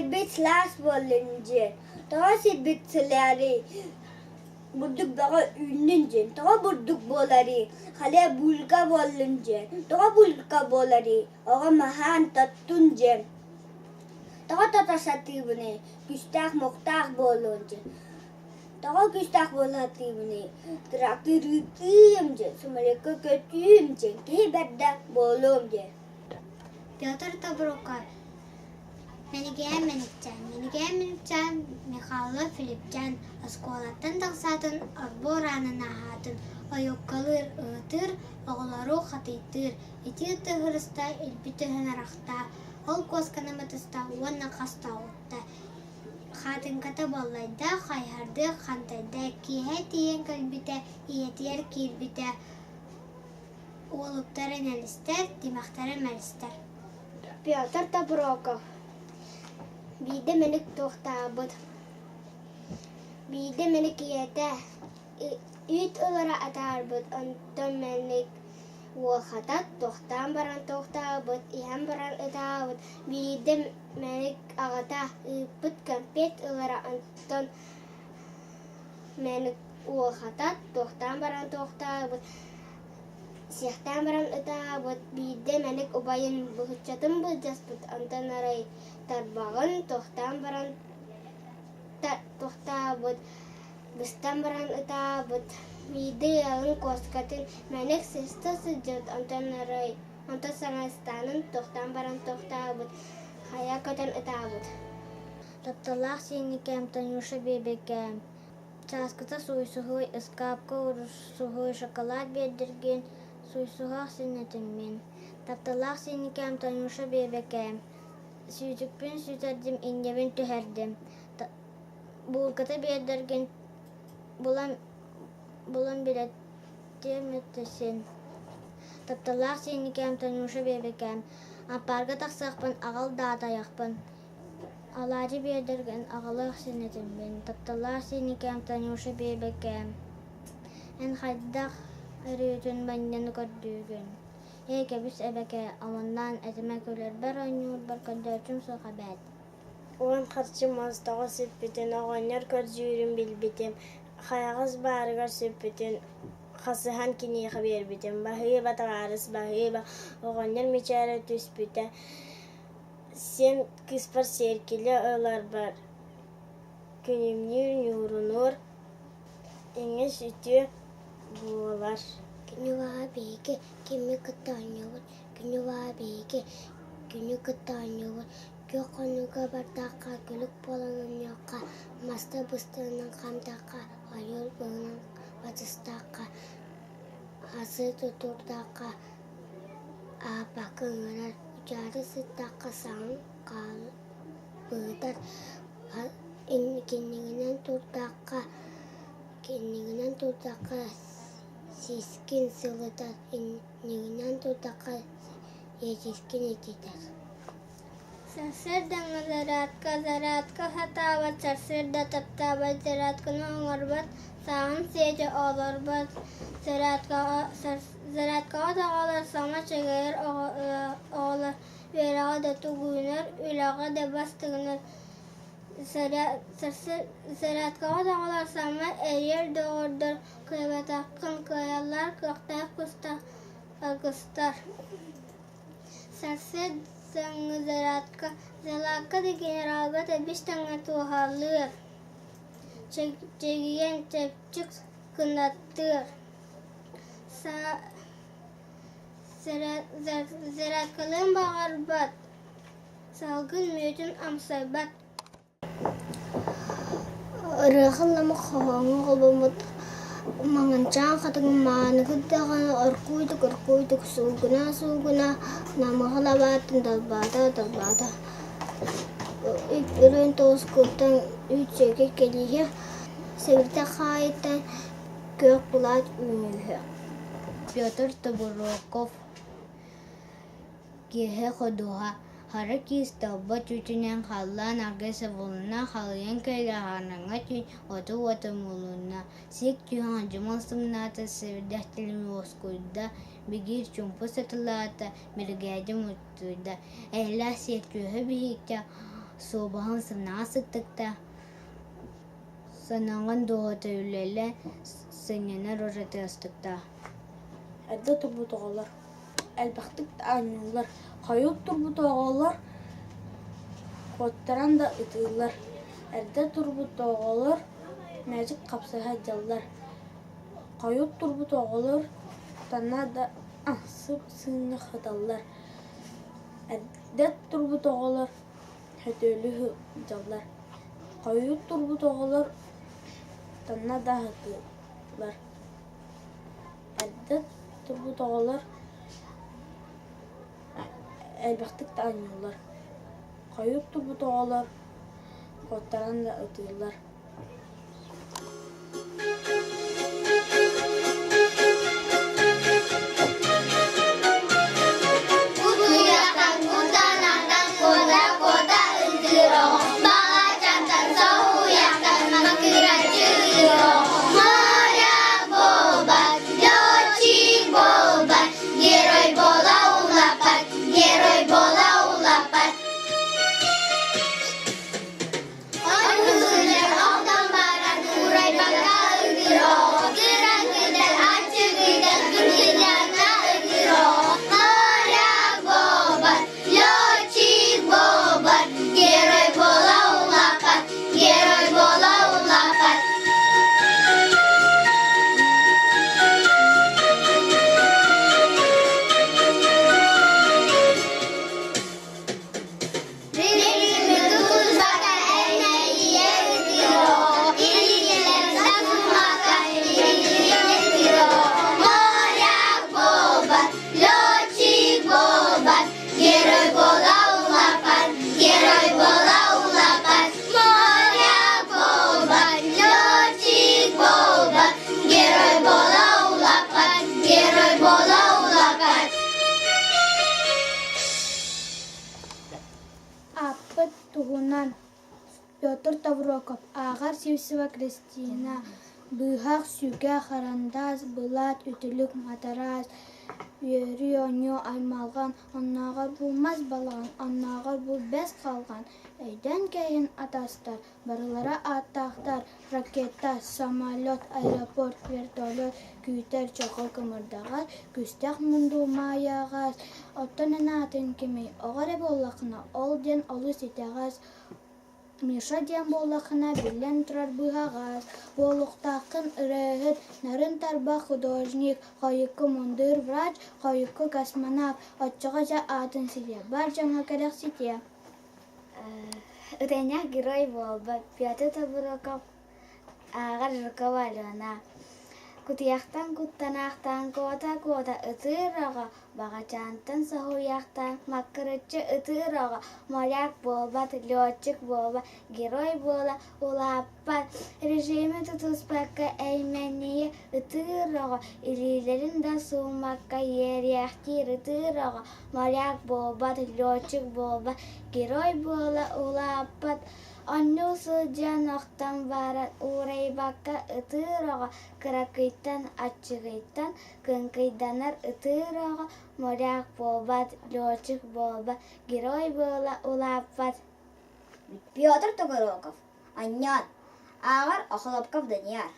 Сирбит сылаас буоллун диэн, тоҕо сирбит сылаарый, бурдук бөҕө үүннүн диэн, тоҕо бурдук буоларый, халыа буулка буоллун диэн, тоҕо буулка буоларый, оҕом аһаан тоттун диэн, тоҕо тото сатыыбыный, күүстээх-муохтаах буолуон диэн, тоҕо күүстээх буола сатыыбыный, тырыытыым диэн, самолекка көтүүм диэн, киһи бэрдэ буолуом диэн. Петр Тобуруков Мэнигээн Мэникчээн Мэнигээн Мэникчээн Михайлов Филипчээн оскуолаттан тахсаатын орбуор аанын ааһаатын ойуоккалыыр, ыһытыыр, оҕолору хатыйтыыр, итии тыһырыста илби түһэн арахта, ол куосканы батыста уонна хас да оҕутта. Хаатыҥката буоллайда, хайыһардыы хантайда, киэһэ тиийэн кэлбитэ, ийэтигэр киирбитэ Уолуктара нэлистэр, тимэхтэрэ мэлистэр. Петр Тоброков биирдэ мэник туохтаабыт, биирдэ мэник ийэтэ үүт ылара атаарбыт, онтон мэник уолхата туохтаан баран туохтаабыт, иһэн баран ытаабыт, биирдэ мэник аҕата ыыппыт кэмпиэт ылара, онтон мэник уолхата туохтаан баран туохтаабыт, Сиэхтээн баран ытаабыт, биирдэ мэник убайын быһыччатын былдьаспыт, онтон арай тарбаҕын туохтаан баран туохтаабыт, быстан баран ытаабыт, биирдэ ыалын куоскатын мэник сыста сылдьыбыт, онтон арай онтон саҥарыстаанын туохтаан баран туохтаабыт, хайа көтөн ытаабыт. Тапталлаах сиэнникээм Танюша биэбэкээм Чааскыта сууйсуһуй, ыскаапка уурсуһуй, шоколад биэрдэргин, сууйсуһуох син этим мин. Тапталлаах сиэнникээм Танюша биэбэкээм, сүүтүкпүн сүтэрдим, инньэбин түһэрдим. Буулката биэрдэргин булан булан билэттиэм этэ син. Тапталлаах сиэнникээм Танюша биэбэкээм, ампаарга тахсыахпын аҕал даа тайахпын. Алаадьы биэрдэргин аҕалыах син этиммин, тапталлаах синикээм Танюша биэбэкээм, эн хайдах өрүүтүн манньаны көрдүүгүн? Ээ, кэбис эбэкээ, омуннаан этимэ күлэрбэр оонньуурбар көрдөөччүм суох эбээт. Уон харчы муостаҕа сүппүтүн, оҕонньор көрдүүрүн билбитим, хайаҕас баарыгар сүппүтүн хасыһан киниэхэ биэрбитим. Баһыыба, табаарыс, баһыыба, оҕонньор мичээрэ түспүтэ Сиэн кыыспар сиэркилэ ыларбар күнүмнүүр ньуурунуур, иҥэс үтүө буолар. Күнү баҕа биһиги кими кытта оонньуубут, күнү баҕа биһиги күнү кытта оонньуубут, күөх хонууга бардахха, күлүк буолан оонньуохха, маста быстарынан хаамтахха, ойуур быһынан батыстахха, асы тутурдахха, Ааппакка ыҥырар, утуйаары сыттахха саҥаҥ хаалбытар, кэннигинэн турдахха, кэннигинэн турдахха сискин сылытар, иннигинэн турдахха иэдьискин ититэр. Сарсыардаҥҥа зарядка, зарядка сатаабат, сарсыарда таптаабат, зарядканы оҥорбот, сааһын сиэтэ олорбот, зарядкаҕа зарядкаҕа да оҕолор саҥа чэгэйэр оҕолор үөрэҕэ да тугуйунар, үлэҕэ да бастыҥнар, зарядкаҕа да оҕолор саҥа эрийэр доҕордор, кыайбатаххын кыайаллар, кыахтаах кустар аргыстар. Сарсыардаҥҥы зарядка, зарядка да генералга тэбис-тэҥҥэ туоһалыыр, чэгиэн чэпчик кынаттыыр. Зарядкалыан баҕарбат, салгын мүөтүн амсайбат. Ырыаха ыллама хоһооҥҥо холбоммут маҥанчаан хатыҥ мааныгыт даҕаны оргууйдук-оргууйдук суугунаа-суугунаа намыһах лабаатын далбаата далбаата үп-үрүҥ тоҕус куртан үүт сүөкэй кэлииһэ сэбирдэх хаайыттан күөх былаат үүнүүһэ. Петр Тобуроков Киэһэ ходуһа, хара киис талба түүтүнэн халлаан аргыс сабылынна, халыйан кэллэ хараҥа түүн оту-уоту мулунна, сиик түһэн алдьамал сымнаата, сэбирдэх тилим уоскуйда, бигиир чуумпу сатылаата, биригээдэ муттуйда, эһэлээх сиэр түөһэ биһиккэ. Суобаһыҥ сымнаҕас сыттыктаах, санааҕын дууһата үлэлээ, сынньанар ураты астыктаах. Эрдэ турбут оҕолор элбэхтик да оонньууллар, хойут турбут оҕолор куоттаран да ытыыллар. Эрдэ турбут оҕолор мээчик хапсыһа сылдьаллар, хойут турбут оҕолор танна да сып-сыынньах сыталлар. Эрдэ турбут оҕолор сөтүөлүү сылдьаллар, хойут турбут оҕолор танна да сытыыллар. Эрдэ турбут оҕолор элбэхтик да оонньууллар, хойут турбут оҕолор куоттаран да ытыыллар. Кутуйахтан, кутанахтан, куота-куота ытыыр оҕо, Баҕачантан, соһуйахтан, маккыраччы ыыр оҕо. Моряк буолбат, летчик буолбат, герой буола улаппат, герой буола улаппат. Ойууннар охтон баран уурайбакка ытыр оҕо, кыраҥыдар аччыгыйдар күргүйдээнэ ытыр оҕо. Моряк буолбат, летчик буолбат, герой буола улааппат, герой буола улааппат. Герой буола улааппат, герой буола улааппат, моряк буолбат, летчик буолбат, герой буола улааппат, герой буола улааппат. Ааппыт туһунан Петр Тавроков, ааҕар Сивцева Кристина, Быыһах, сүгэ, харандаас, былаат, үтүлүк, матараас, үөрүү, оонньуу, аймалҕан, оннооҕор бу мас балаҕан, оннооҕор бу бэс халҕан, өйдөөн кээһин атастар, Барылара ааттаахтар: ракета, самолет, аэропорт, вертолет, күүтэр чохол кымырдаҕас, күстэх мунду маайаҕас. Оттон эн аатыҥ кимий? Оҕо эрэ буоллаххына, ол диэн олус итэҕэс. Миша диэн буоллаххына, биллэн турар быһаҕас. Буолуохтааххын ырыаһыт, нарын тарбах художник, хойукку мундуур врач, хойукку космонавт. Оччоҕо дьэ аатын ситиэ, бар дьоҥҥо кэрэхситиэ. Ытыанньах герой буолбат, Петр Тобуроков ааҕар Жиркова Алена. Кутуйахтан куттанаахтаан куота-куота ытыыр оҕо, баҕачаантан соһуйахтаан маккырыччы ытыыр оҕо, моряк буолбат, летчик буолбат, герой буола улааппат, режими тутуспакка эймэнньийэ ытыыр оҕо, илиилэрин да сууммакка иэриэхтиир ытыыр оҕо, моряк буолбат, летчик буолбат, герой буола улааппат, оонньуу сылдьан охтон баран уурайбакка ытыыр оҕо, кыракыйтан аччыгыйтан кыҥкыйданар ытыыр оҕо, моряк буолбат, летчик буолбат, герой буола улааппат. Петр Тогороков, Анньаан, ааҕар Охлопков Данияр.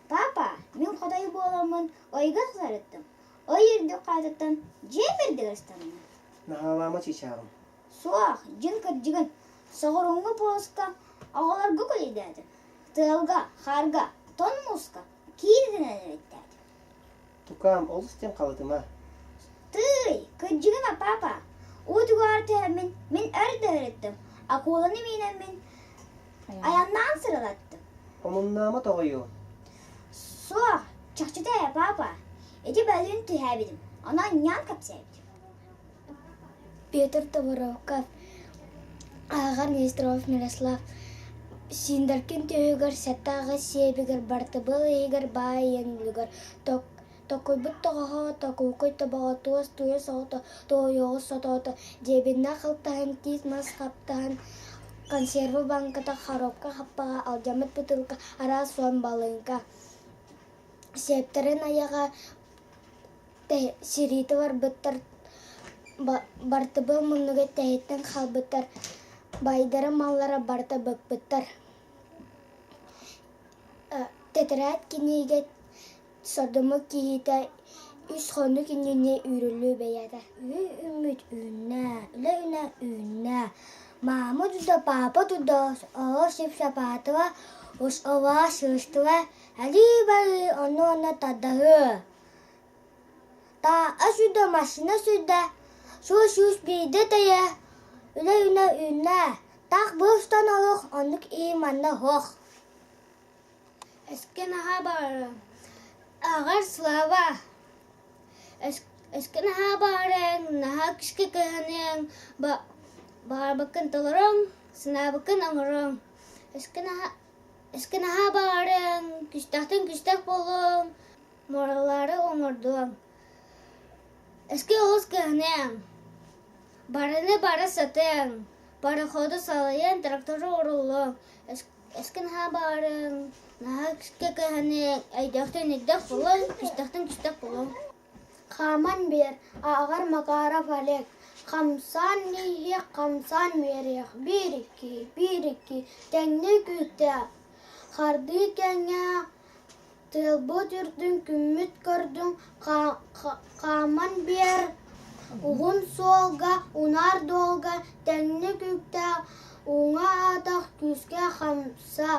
Папа, мин хотой буоламмын ойго сырыттым. Ой үрдүк хаатыттан дьиэ бэрдигэр ыстанна. Наһаалаама чычааҕым. Суох, дьин кырдьыгын, соҕурууҥҥу полоска оҕолорго көлүйдээтим. Тыалга, хаарга, тон мууска киирдинэн эбэттээтим. Тукаам, олус диэн халытыма. Тыый, кырдьыгына, папа, уу түгэҕэр түһэммин, мин өр да өрүттүм, акуланы миинэммин айаннаан сырылаттым. Омуннаама тоҕойуо. Суох, чахчыта ээ, папа, ити бөлүүн түһээбитим, онон ньаан кэпсээбитим. Петр Товаровков, ааҕар Нестеров Мирослав Синдаркин түөһүгэр сэттэ-аҕыс сиэбигэр бартыбыал иһигэр баай иэннигэр токуйбут тоҕоһо токуукуй тобоҕо туос туйа соҕото туойуоҕу сотоото дьиэбиннээх халтаһын тиит мас хаптаһын консервы бааҥката хоруопка хаппаҕа алдьаммыт бытыылка араас суон балыыҥка сиэптэрин айаҕа Сэриитэ барбыттар, бартыбыал муннуга тэһиттэн хаалбыттар. Байдара маллара барыта быкпыттар. Тэтэрээт кинигэ сордоммут киһитэ үс хонук иннинэ үүрүллүү бэйэтэ. Үһү үммүт үүннэ, үлэ үнэ үүннэ. Маама туда, папа туда, оҕо сип-сапаатыва, ус-оваа сыыстыва, Алыы-бары ону-ону тардаһыа. Таа сүрдэ массыына сүрдэ, суос-сүүс биирдэ тэйэ, үлэ-үнэ үүннэ, таах быстан олох оннук ии манна суох. Өскө наһаа баҕарыам, аҕар Слава, өскө наһаа баҕарыаҥ, наһаа күүскэ кыһаныаҥ, баҕарбыккын толоруоҥ, санаабыккын оҥоруоҥ. Өскө наһаа Өскө наһаа баҕарыаҥ, күстээхтэн күстээх буолуоҥ, муоралаары оҥордуоҥ. Өскө олус кыһаныаҥ, барыны бары сатыаҥ, пароходу салайан трактору уруулуоҥ. Өскө наһаа баҕарыаҥ, наһаа күүскэ кыһаныаҥ, өйдөөхтөн өйдөөх буолуоҥ, күстээхтэн күстээх буолуоҥ. Хааман биэр, ааҕар Макаров Олег, хамсаан иһиэх, хамсаан үөриэх, биир икки, биир икки, тэҥнии күүттээх, хардыы кэҥээ, тыалбыт үрдүн күммүт көрдүҥ, хааман биэр, уһун суолга, унаар дуолга, тэҥник күүттээх, уҥа атах күүскэ хамса,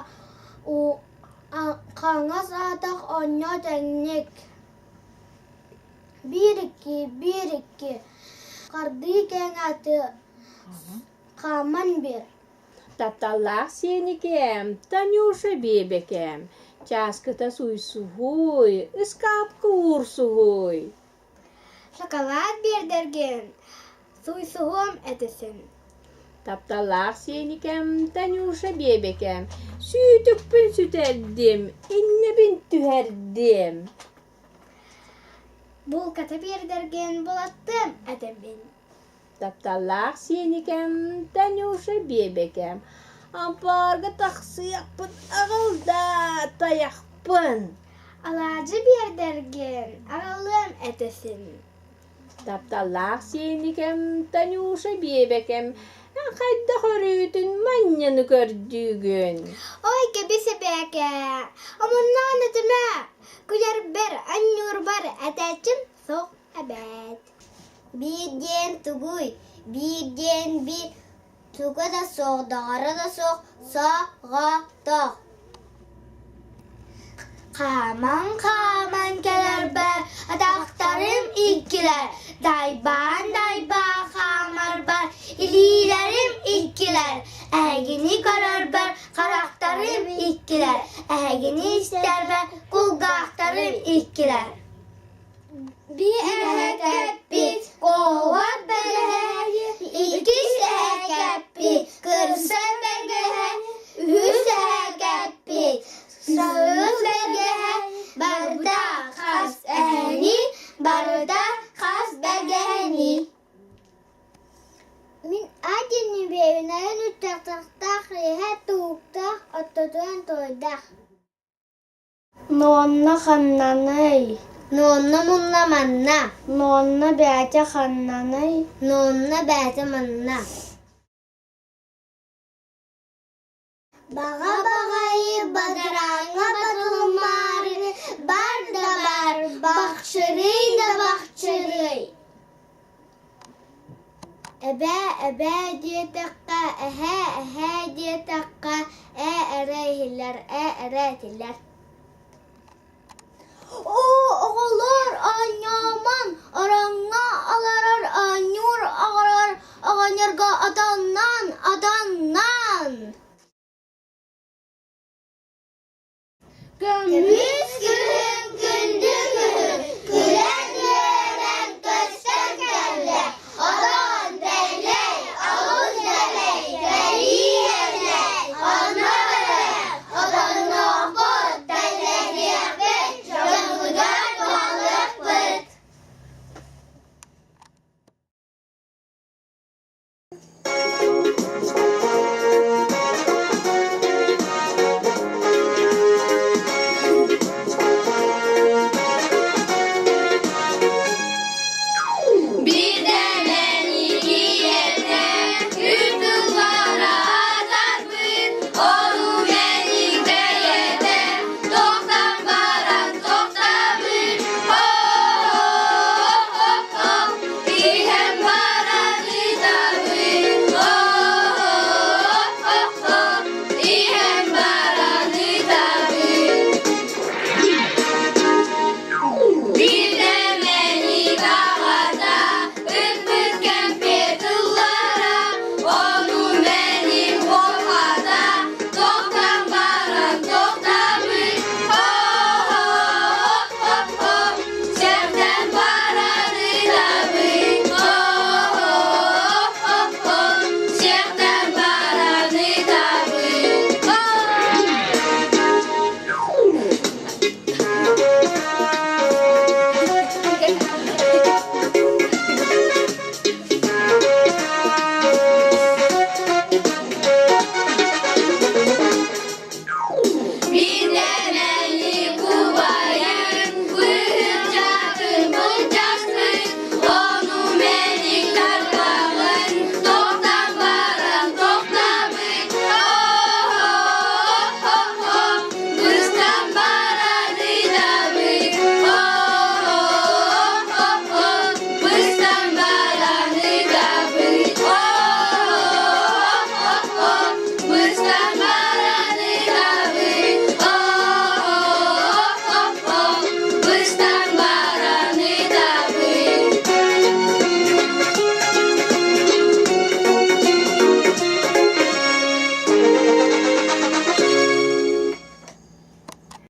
хаҥас атах онньо тэҥник. Биир икки, биир икки, хардыы кэҥээтэ хааман биэр. Тапталлаах сиэникээм, Танюша биэбэкээм, чааскыта суйсуһуй, ыскаапка уурсуһуй. Шоколад биэрдэргин, суйсуһуом этисин. Тапталлаах сиэникэм, Танюша биэбэкээм, сүүтүкпүн сүтэрдим, иннэбин түһэрдим. Булката биэрдэргин булаттым этэбин. Тапталлаах сиэникэм, Танюша биэбэкэм, ампаарга тахсыахпын аҕал даа тайахпын. Алаадьы биэрдэргин аҕалыам этэсин. Тапталлаах сиэникэм, Танюша биэбэкэм, эн хайдах өрүүтүн манньаны көрдүүгүн? Ой, кэбис эбээкэ, омуннаан этимэ, күлэрбэр, анньуурбар этээччим суох эбээт. Биир диэн тугуй? Биир диэн биир туга да суох, доҕоро да суох, соҕотох. Хааман-хааман кэлэрбэр атахтарым иккилэр, дайбаан-дайбаан хаамарбар илиилэрим иккилэр, эһигини көрөрбөр харахтарым иккилэр, эһигини истэрбэр кулгаахтарым иккилэр. Биир эһэ кэппит, куобах бэлэһэ, иккис эһэ кэппит, кырса бэргэһэ, үһүс эһэ кэппит, сарыс бэргэһэ, барыта хас эһэни, барыта хас бэргэһэни. Мин аатын биэбинайын үттэхтахтаах иһэ тууктаах оттотуган туойдаах. Нонна ханнаный? Нонна мунна манна. Нонна бээтэ ханнаный? Нонна бээтэ манна. Баҕа баҕайы бадарааҥҥа батылымаары бар да бар, бахчырый да бахчырый. Эбээ, эбээ диэтэххэ, эһээ, эһээ диэтэххэ, ээ эрэ иһиллэр, ээ эрэ этиллэр. Оо, оҕолоор, оонньоомоҥ, ороҥҥо олорор оонньуур оҕолор оҕонньорго отонноон, отонноон! Көмүс